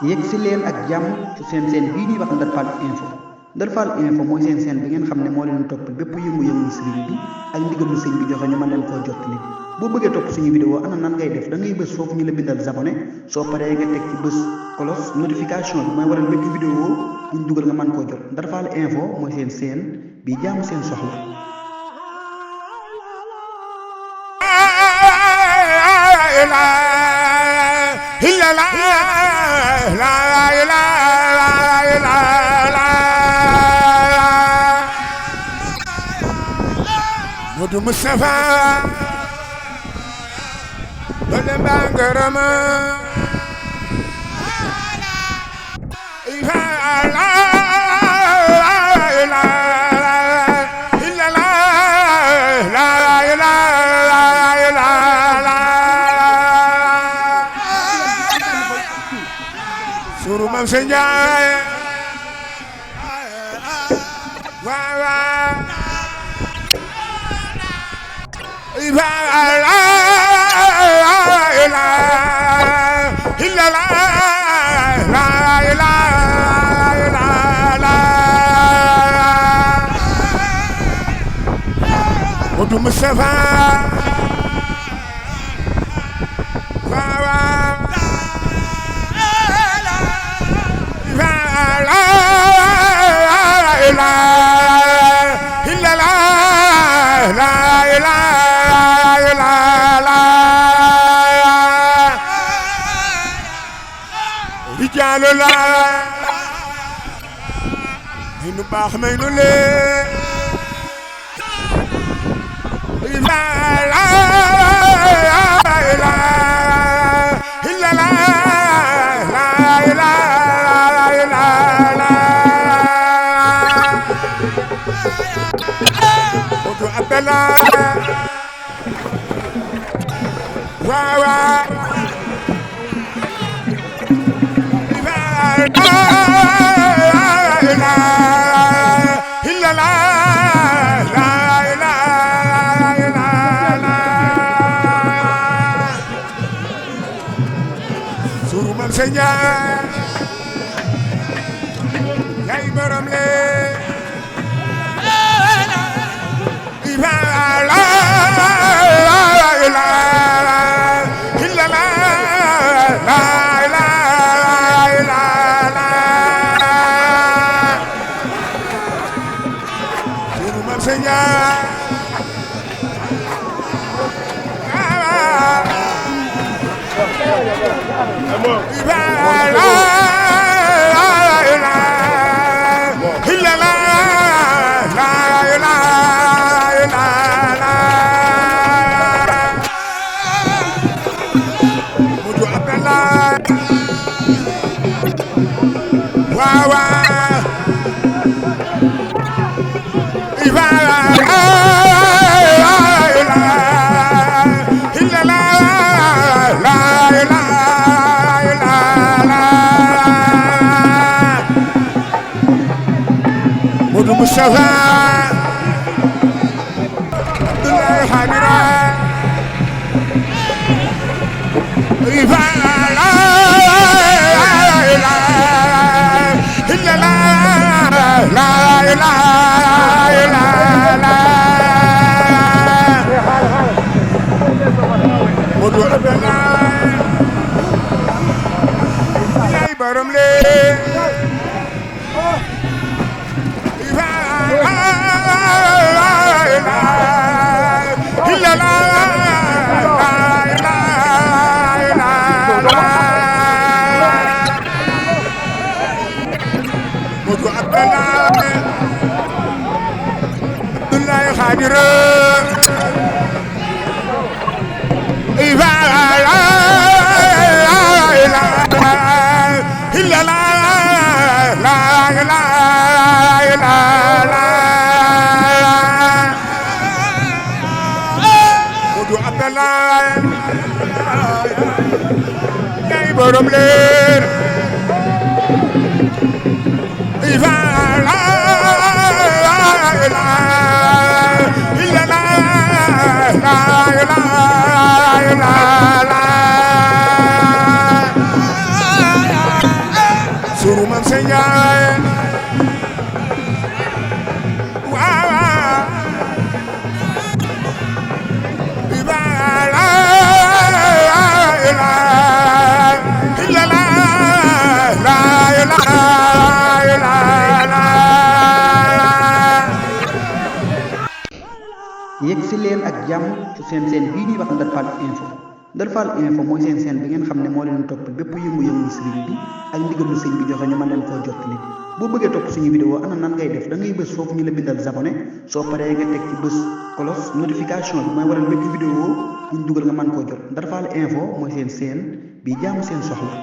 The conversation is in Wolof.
yegg si leen ak jàmm ci seen bii ñuy wax Ndar Fall info Ndar Fall info mooy seen bi ngeen xam ne moo leen topp bépp yëngu-yëngu sëriñ bi ak ndigalu sëñ bi joxe ñu mën leen koo jottali boo bëggee topp suñu vidéo ana nan ngay def da ngay bës foofu ñu la bindal abonné soo paree nga teg ci bës kolos notification bi mooy waral bépp vidéo buñ dugal nga mën koo jot Ndar Fall info mooy seen bi jaamu seen soxla. Modou Moustapha Bale Bangarama Suru Mam Senjay Modou Moustapha Rijalola inu baax may nu le Modou Abdallah Suru Mam Senjay yaay borom le Suru Mam Senjay Modou Abdallah Modou Moustapha Abdoulaye Hadira Modou Abdallah yaay borom le Modou Abdallah Abdoulaye Khadira Modou Abdallah yaay borom leer Aysa Njaay waaw la yegg si leen ak jàmm ci seen bii ñuy wax Ndar Fall info Ndar Fall info mooy seen bi ngeen xam ne moo leen topp bépp yëngu-yëngu sëriñ bi ak ndigalu sëñ bi joxe ñu mën leen koo jottali boo bëggee topp suñu vidéo ana nan ngay def da ngay bës foofu ñu la bindal abonné soo paree nga teg ci bës cloche notification bi mooy waral bépp vidéo buñ dugal nga mën koo jot Ndar Fall info mooy seen bi jaamu seen soxla